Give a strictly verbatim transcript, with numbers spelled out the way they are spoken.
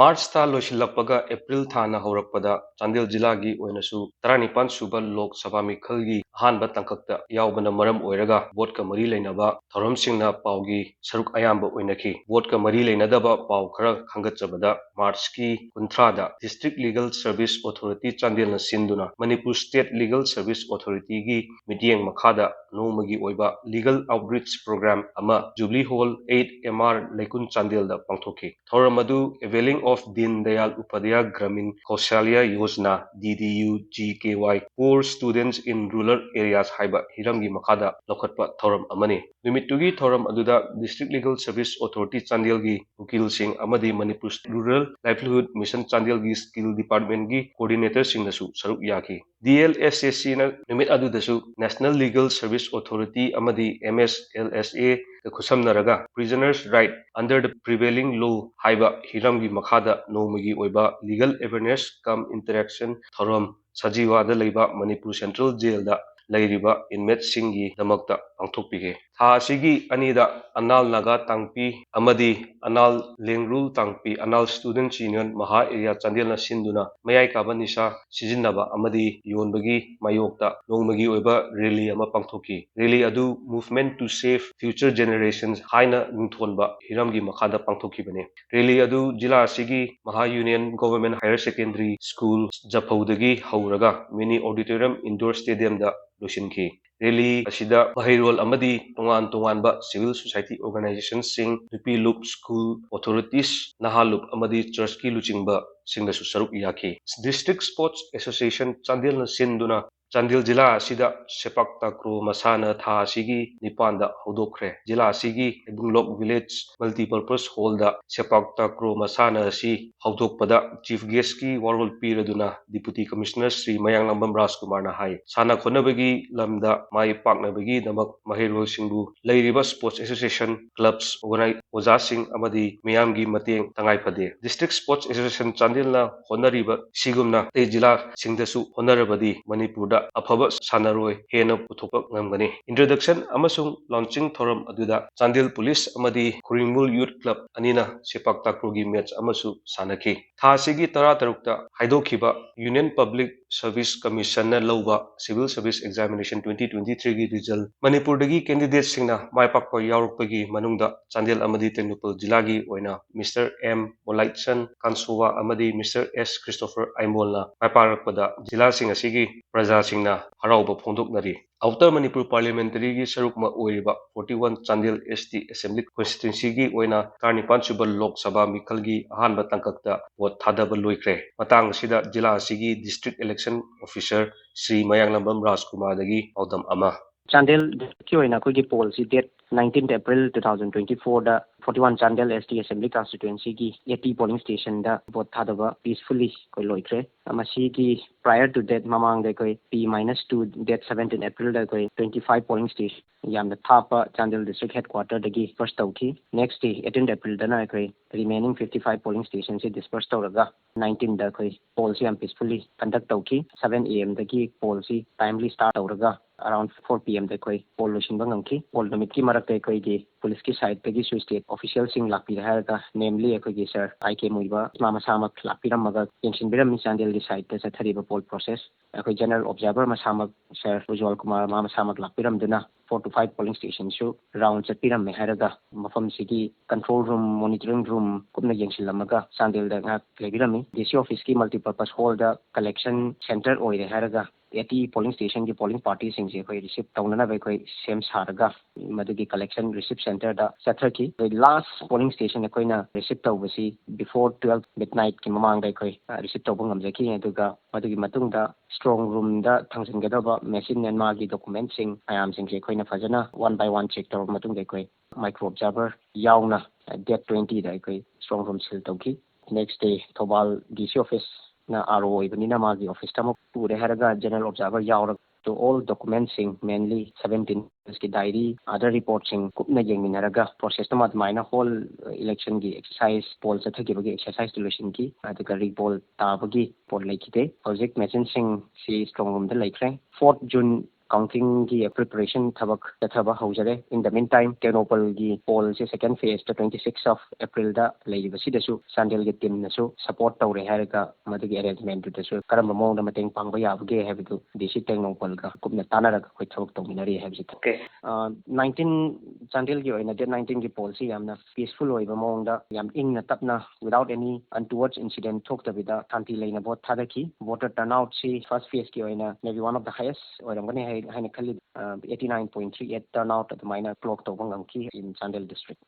March ꯊꯥ ꯂꯣꯏꯁꯤꯜꯂꯛꯄꯒ April ꯊꯥꯅ ꯍꯧꯔꯛꯄꯗ ꯆꯥꯟꯗꯦꯜ ꯖꯤꯂꯥꯒꯤ ꯑꯣꯏꯅꯁꯨ ꯇꯔꯥꯅꯤꯄꯥꯟ ꯁꯨꯕ ꯂꯣꯛ ꯁꯚꯥ ꯃꯤꯈꯜꯒꯤ ꯑꯍꯥꯟꯕ ꯇꯥꯡꯀꯛꯇ ꯌꯥꯎꯕꯅ ꯃꯔꯝ ꯑꯣꯏꯔꯒ ꯚꯣꯠꯀ ꯃꯔꯤ ꯂꯩꯅꯕ ꯊꯧꯔꯝꯁꯤꯡꯅ ꯄꯥꯎꯒꯤ ꯁꯔꯨꯛ ꯑꯌꯥꯝꯕ ꯑꯣꯏꯅꯈꯤ꯫ ꯚꯣꯠꯀ ꯃꯔꯤ ꯂꯩꯅꯗꯕ ꯄꯥꯎ ꯈꯔ ꯈꯪꯒꯠꯆꯕꯗ, ꯃꯥꯔꯆꯀꯤ ꯀꯨꯟꯊ꯭ꯔꯥꯗ District Legal Service Authority ꯆꯥꯟꯗꯦꯜꯅ ꯁꯤꯟꯗꯨꯅ ꯃꯅꯤꯄꯨꯔ State Legal Service Authorityꯒꯤ ꯃꯤꯠꯌꯦꯡ ꯃꯈꯥꯗ ꯅꯣꯡꯃꯒꯤ ꯑꯣꯏꯕ Legal Outreach Program ꯑꯃ Jubilee Hall, eight M R, ꯂꯩꯀꯨꯟ, ꯆꯥꯟꯗꯦꯜꯗ ꯄꯥꯡꯊꯣꯛꯈꯤ꯫ ꯊꯧꯔꯝ ꯑꯗꯨ Availing of Deen Dayal Upadhyaya Gramin Kaushalya Yojana, D D U G K Y, Poor Students in Rural Areas ꯍꯥꯏꯕ ꯍꯤꯔꯝꯒꯤ ꯃꯈꯥꯗ ꯂꯧꯈꯠꯄ ꯊꯧꯔꯝ ꯑꯃꯅꯤ꯫ ꯅꯨꯃꯤꯠꯇꯨꯒꯤ ꯊꯧꯔꯝ ꯑꯗꯨꯗ District Legal Service Authority ꯆꯥꯟꯗꯦꯜꯒꯤ ꯎꯀꯤꯜꯁꯤꯡ ꯑꯃꯗꯤ ꯃꯅꯤꯄꯨꯔ Rural Livelihood Mission ꯆꯥꯟꯗꯦꯜꯒꯤ Skill Departmentꯀꯤ coordinatorꯁꯤꯡꯅꯁꯨ ꯁꯔꯨꯛ ꯌꯥꯈꯤ꯫ D L S S Cꯅ ꯅꯨꯃꯤꯠ ꯑꯗꯨꯗꯁꯨ National Legal Service Authority ꯑꯃꯗꯤ M S L S Aꯒ ꯈꯨꯠꯁꯝꯅꯔꯒ Prisoners' Right Under the Prevailing Law ꯍꯥꯏꯕ ꯍꯤꯔꯝꯒꯤ ꯃꯈꯥꯗ ꯅꯣꯡꯃꯒꯤ ꯑꯣꯏꯕ Legal Awareness cum Interaction ꯊꯧꯔꯝ ꯁꯖꯤꯋꯥꯗ ꯂꯩꯕ ꯃꯅꯤꯄꯨꯔ Central Jailꯗ ꯂꯩꯔꯤꯕ inmateꯁꯤꯡꯒꯤꯗꯃꯛꯇ ꯄꯥꯡꯊꯣꯛꯄꯤꯈꯤ꯫ ꯊꯥ ꯑꯁꯤꯒꯤ ꯑꯅꯤꯗ ꯑꯅꯥꯜ ꯅꯥꯒꯥ ꯇꯥꯡꯄꯤ ꯑꯃꯗꯤ Anal ꯂꯦꯡꯔꯨꯜ ꯇꯥꯡꯄꯤ, Anal Students Union Maha Area ꯆꯥꯟꯗꯦꯜꯅ ꯁꯤꯟꯗꯨꯅ ꯃꯌꯥꯏ ꯀꯥꯕ ꯅꯤꯁꯥ ꯁꯤꯖꯤꯟꯅꯕ ꯑꯃꯗꯤ ꯌꯣꯟꯕꯒꯤ ꯃꯥꯌꯣꯛꯇ ꯅꯣꯡꯃꯒꯤ ꯑꯣꯏꯕ rally ꯑꯃ ꯄꯥꯡꯊꯣꯛꯈꯤ꯫ Rally ꯑꯗꯨ Movement to Save Future Generations ꯍꯥꯏꯅ ꯃꯤꯡꯊꯣꯟꯕ ꯍꯤꯔꯝꯒꯤ ꯃꯈꯥꯗ ꯄꯥꯡꯊꯣꯛꯈꯤꯕꯅꯤ꯫ Rally ꯑꯗꯨ ꯖꯤꯂꯥ ꯑꯁꯤꯒꯤ Maha Union Government Higher Secondary School ꯖꯐꯧꯗꯒꯤ ꯍꯧꯔꯒ Mini Auditorium Indoor Stadiumꯗ ꯂꯣꯏꯁꯤꯟꯈꯤ꯫ Rally ꯑꯁꯤꯗ ꯃꯍꯩꯔꯣꯜ ꯑꯃꯗꯤ ꯇꯣꯉꯥꯟ ꯇꯣꯉꯥꯟꯕ civil society organizationꯁꯤꯡ, ꯅꯨꯄꯤ ꯂꯨꯞ, school authorities, ꯅꯍꯥ ꯂꯨꯞ ꯑꯃꯗꯤ churchꯀꯤ ꯂꯨꯆꯤꯡꯕꯁꯤꯡꯅꯁꯨ ꯁꯔꯨꯛ ꯌꯥꯈꯤ꯫ District Sports Association ꯆꯥꯟꯗꯦꯜꯅ ꯁꯤꯟꯗꯨꯅ ꯆꯥꯟꯗꯦꯜ ꯖꯤꯂꯥ ꯑꯁꯤꯗ ꯁꯦꯄꯥꯛ ꯇꯥꯀ꯭ꯔꯣ ꯃꯁꯥꯟꯅ ꯊꯥ ꯑꯁꯤꯒꯤ ꯅꯤꯄꯥꯟꯗ ꯍꯧꯗꯣꯛꯈ꯭ꯔꯦ꯫ ꯖꯤꯂꯥ ꯑꯁꯤꯒꯤ ꯍꯩꯕꯨꯡꯂꯣꯛ Village Multipurpose Hallꯗ ꯁꯦꯄꯥꯛ ꯇꯥꯀ꯭ꯔꯣ ꯃꯁꯥꯟꯅ ꯑꯁꯤ ꯍꯧꯗꯣꯛꯄꯗ chief guestꯀꯤ ꯋꯥꯔꯣꯜ ꯄꯤꯔꯗꯨꯅ Deputy Commissioner ꯁ꯭ꯔꯤ ꯃꯌꯥꯡꯂꯥꯡꯕꯝ ꯔꯥꯖꯀꯨꯃꯥꯔꯅ ꯍꯥꯏ, ꯁꯥꯟꯅ ꯈꯣꯠꯅꯕꯒꯤ ꯂꯝꯗ ꯃꯥꯏ ꯄꯥꯛꯅꯕꯒꯤꯗꯃꯛ ꯃꯍꯩꯔꯣꯏꯁꯤꯡꯕꯨ ꯂꯩꯔꯤꯕ sports association, clubs, organi-, ꯑꯣꯖꯥꯁꯤꯡ ꯑꯃꯗꯤ ꯃꯤꯌꯥꯝꯒꯤ ꯃꯇꯦꯡ ꯇꯉꯥꯏ ꯐꯗꯦ꯫ District Sports Association ꯆꯥꯟꯗꯦꯜꯅ ꯍꯣꯠꯅꯔꯤꯕ ꯁꯤꯒꯨꯝꯅ ꯑꯇꯩ ꯖꯤꯂꯥꯁꯤꯡꯗꯁꯨ ꯍꯣꯠꯅꯔꯕꯗꯤ ꯃꯅꯤꯄꯨꯔꯗ ꯑꯐꯕ ꯁꯥꯟꯅꯔꯣꯏ ꯍꯦꯟꯅ ꯄꯨꯊꯣꯛꯄ ꯉꯝꯒꯅꯤ꯫ Introduction ꯑꯃꯁꯨꯡ launching ꯊꯧꯔꯝ ꯑꯗꯨꯗ ꯆꯥꯟꯗꯦꯜ ꯄꯨꯂꯤꯁ ꯑꯃꯗꯤ ꯈꯨꯔꯤꯡꯃꯨꯜ ꯌꯨꯠ ꯀ꯭ꯂꯕ ꯑꯅꯤꯅ ꯁꯦꯄꯥꯛ ꯇꯥꯀ꯭ꯔꯨꯒꯤ ꯃꯦꯆ ꯑꯃꯁꯨ ꯁꯥꯟꯅꯈꯤ꯫ ꯊꯥ ꯑꯁꯤꯒꯤ ꯇꯔꯥꯇꯔꯨꯛꯇ ꯍꯥꯏꯗꯣꯛꯈꯤꯕ Union Public Service Commissionꯅ ꯂꯧꯕ Civil Service Examination twenty twenty-threeꯒꯤ result ꯃꯅꯤꯄꯨꯔꯗꯒꯤ candidateꯁꯤꯡꯅ ꯃꯥꯏ ꯄꯥꯛꯄ ꯌꯥꯎꯔꯛꯄꯒꯤ ꯃꯅꯨꯡꯗ ꯆꯥꯟꯗꯦꯜ ꯑꯃꯗꯤ ꯇꯦꯡꯅꯧꯄꯜ ꯖꯤꯂꯥꯒꯤ ꯑꯣꯏꯅ Mister M ꯃꯣꯂꯥꯏꯠꯁꯟ ꯀꯥꯟꯁꯣꯋꯥ ꯑꯃꯗꯤ Mister S ꯈ꯭ꯔꯤꯁꯇꯣꯐꯔ ꯑꯥꯏꯃꯣꯜꯅ ꯃꯥꯏ ꯄꯥꯛꯂꯛꯄꯗ ꯖꯤꯂꯥꯁꯤꯡ ꯑꯁꯤꯒꯤ ꯄ꯭ꯔꯖꯥꯁꯤꯡꯅ ꯍꯔꯥꯎꯕ ꯐꯣꯡꯗꯣꯛꯅꯔꯤ꯫ Outer ꯃꯅꯤꯄꯨꯔ Parliamentaryꯒꯤ ꯁꯔꯨꯛ ꯑꯃ ꯑꯣꯏꯔꯤꯕ forty one Chandel S T Assembly Constituencyꯒꯤ ꯑꯣꯏꯅ ꯇꯔꯥꯅꯤꯄꯥꯟ ꯁꯨꯕ ꯂꯣꯛ ꯁꯚꯥ ꯃꯤꯈꯜꯒꯤ ꯑꯍꯥꯟꯕ ꯇꯥꯡꯀꯛꯇ ꯚꯣꯠ ꯊꯥꯗꯕ ꯂꯣꯏꯈ꯭ꯔꯦ꯫ ꯃꯇꯥꯡ ꯑꯁꯤꯗ ꯖꯤꯂꯥ ꯑꯁꯤꯒꯤ District Election Officer ꯁ꯭ꯔꯤ ꯃꯌꯥꯡꯂꯝꯕꯝ ꯔꯥꯖꯀꯨꯃꯥꯔꯗꯒꯤ ꯄꯥꯎꯗꯝ ꯑꯃ꯫ ꯆꯥꯟꯗꯦꯜ districtꯀꯤ ꯑꯣꯏꯅ ꯑꯩꯈꯣꯏꯒꯤ pollꯁꯤ date nineteenth April two thousand twenty fourꯗ forty one Chandel S T Assembly Constituencyꯒꯤ eighty polling stationꯗ ꯚꯣꯠ ꯊꯥꯗꯕ peacefully ꯑꯩꯈꯣꯏ ꯂꯣꯏꯈ꯭ꯔꯦ꯫ ꯃꯁꯤꯒꯤ prior to that ꯃꯃꯥꯡꯗ ꯑꯩꯈꯣꯏ P minus two date seventeen Aprilꯗ ꯑꯩꯈꯣꯏ twenty five polling station ꯌꯥꯝꯅ ꯊꯥꯞꯄ ꯆꯥꯟꯗꯦꯜ district headquarterꯗꯒꯤ disperse ꯇꯧꯈꯤ꯫ Next day eighteen Aprilꯗꯅ ꯑꯩꯈꯣꯏ remaining fifty five polling stationꯁꯤ disperse ꯇꯧꯔꯒ nineteenꯗ ꯑꯩꯈꯣꯏ pollꯁꯤ ꯌꯥꯝ peacefully conduct ꯇꯧꯈꯤ꯫ Seven A Mꯗꯒꯤ pollꯁꯤ timely start ꯇꯧꯔꯒ around four P Mꯗ ꯑꯩꯈꯣꯏ poll ꯂꯣꯏꯁꯤꯟꯕ ꯉꯝꯈꯤ꯫ Poll ꯅꯨꯃꯤꯠꯀꯤ ꯃꯔꯛꯇ ꯑꯩꯈꯣꯏꯒꯤ ꯄꯨꯂꯤꯁꯀꯤ sideꯇꯒꯤꯁꯨ state officialꯁꯤꯡ ꯂꯥꯛꯄꯤꯔꯦ ꯍꯥꯏꯔꯒ, namely ꯑꯩꯈꯣꯏꯒꯤ sir I K ꯃꯨꯏꯕ ꯃꯥ ꯃꯁꯥꯃꯛ ꯂꯥꯛꯄꯤꯔꯝꯃꯒ ꯌꯦꯡꯁꯤꯟꯕꯤꯔꯝꯃꯤ ꯆꯥꯟꯗꯦꯜꯒꯤ sideꯇ ꯆꯠꯊꯔꯤꯕ poll process꯫ ꯑꯩꯈꯣꯏ general observer ꯃꯁꯥꯃꯛ sir ꯎꯖ꯭ꯋꯥꯜ ꯀꯨꯃꯥꯔ ꯃꯥ ꯃꯁꯥꯃꯛ ꯂꯥꯛꯄꯤꯔꯝꯗꯨꯅ four to five polling stationꯁꯨ round ꯆꯠꯄꯤꯔꯝꯃꯦ ꯍꯥꯏꯔꯒ, ꯃꯐꯝꯁꯤꯒꯤ control room, monitoring room ꯀꯨꯞꯅ ꯌꯦꯡꯁꯤꯜꯂꯝꯃꯒ ꯆꯥꯟꯗꯦꯜꯗ ꯉꯥꯏꯍꯥꯛ ꯂꯩꯕꯤꯔꯝꯃꯤ꯫ D C officeꯀꯤ multipurpose hallꯗ collection centre ꯑꯣꯏꯔꯦ ꯍꯥꯏꯔꯒ eighty polling stationꯒꯤ polling partyꯁꯤꯡꯁꯦ ꯑꯩꯈꯣꯏ receive ꯇꯧꯅꯅꯕ ꯑꯩꯈꯣꯏ ꯁꯦꯝ ꯁꯥꯔꯒ ꯃꯗꯨꯒꯤ collection receive centreꯗ ꯆꯠꯊꯈꯤ꯫ ꯑꯩꯈꯣꯏ last polling station ꯑꯩꯈꯣꯏꯅ receive ꯇꯧꯕꯁꯤ before twelve midnightꯀꯤ ꯃꯃꯥꯡꯗ ꯑꯩꯈꯣꯏ, ꯑ, receive ꯇꯧꯕ ꯉꯝꯖꯈꯤ꯫ ꯑꯗꯨꯒ ꯃꯗꯨꯒꯤ ꯃꯇꯨꯡꯗ strong roomꯗ ꯊꯝꯖꯤꯟꯒꯗꯕ machine and ꯃꯥꯒꯤ documentꯁꯤꯡ ꯃꯌꯥꯝꯁꯤꯡꯁꯦ ꯑꯩꯈꯣꯏꯅ ꯐꯖꯅ one by one check ꯇꯧꯔꯕ ꯃꯇꯨꯡꯗ ꯑꯩꯈꯣꯏ micro observer ꯌꯥꯎꯅ, ꯑ, date twentyꯗ ꯑꯩꯈꯣꯏ strong room seal ꯇꯧꯈꯤ꯫ Next day Thoubal D C officeꯅ R O ꯑꯣꯏꯕꯅꯤꯅ ꯃꯥꯒꯤ officeꯇ ꯑꯃꯨꯛ ꯄꯨꯔꯦ ꯍꯥꯏꯔꯒ general observer ꯌꯥꯎꯔꯒ ꯑꯗꯨ all documentsꯁꯤꯡ, mainly seventeen ꯀꯤ diary, other reportꯁꯤꯡ ꯀꯨꯞꯅ ꯌꯦꯡꯃꯤꯟꯅꯔꯒ processꯇꯨꯃ ꯑꯗꯨꯃꯥꯏꯅ whole electionꯒꯤ exercise, poll ꯆꯠꯊꯈꯤꯕꯒꯤ exerciseꯇꯨ ꯂꯣꯏꯁꯤꯟꯈꯤ꯫ ꯑꯗꯨꯒ repoll ꯇꯥꯕꯒꯤ report ꯂꯩꯈꯤꯗꯦ꯫ ꯍꯧꯖꯤꯛ machineꯁꯤꯡꯁꯤ strong roomꯗ ꯂꯩꯈ꯭ꯔꯦ꯫ Fourth June countingꯒꯤ preparation ꯊꯕꯛ ꯆꯠꯊꯕ ꯍꯧꯖꯔꯦ꯫ In the meantime, ꯇꯦꯡꯅꯧꯄꯜꯒꯤ pollꯁꯦ second phaseꯇ twenty six of Aprilꯗ ꯂꯩꯔꯤꯕꯁꯤꯗꯁꯨ ꯆꯥꯟꯗꯦꯜꯒꯤ teamꯅꯁꯨ support ꯇꯧꯔꯦ ꯍꯥꯏꯔꯒ ꯃꯗꯨꯒꯤ arrangementꯇꯨꯗꯁꯨ ꯀꯔꯝꯕ ꯃꯑꯣꯡꯗ ꯃꯇꯦꯡ ꯄꯥꯡꯕ ꯌꯥꯕꯒꯦ ꯍꯥꯏꯕꯗꯨ DC ꯇꯦꯡꯅꯧꯄꯜꯒ ꯀꯨꯞꯅ ꯇꯥꯟꯅꯔꯒ ꯑꯩꯈꯣꯏ ꯊꯕꯛ ꯇꯧꯃꯤꯟꯅꯔꯤ ꯍꯥꯏꯕꯁꯤ꯫ Okay. ꯑ, nineteen, ꯆꯥꯟꯗꯦꯜꯒꯤ ꯑꯣꯏꯅ date nineteenꯒꯤ pollꯁꯤ ꯌꯥꯝꯅ peaceful ꯑꯣꯏꯕ ꯃꯑꯣꯡꯗ, ꯌꯥꯝ ꯏꯪꯅ ꯇꯞꯅ, without any untoward incident ꯊꯣꯛꯇꯕꯤꯗ ꯁꯥꯟꯇꯤ ꯂꯩꯅ vote ꯊꯥꯗꯈꯤ꯫ Voter turnoutꯁꯤ first phaseꯀꯤ ꯑꯣꯏꯅ maybe one of the highest ꯑꯣꯏꯔꯝꯒꯅꯤ ꯍꯥꯏ-, ꯍꯥꯏꯅ ꯈꯜꯂꯤ꯫ ꯑ, eighty nine point three eight turnout ꯑꯗꯨꯃꯥꯏꯅ clock ꯇꯧꯕ ꯉꯝꯈꯤ in Chandel district꯫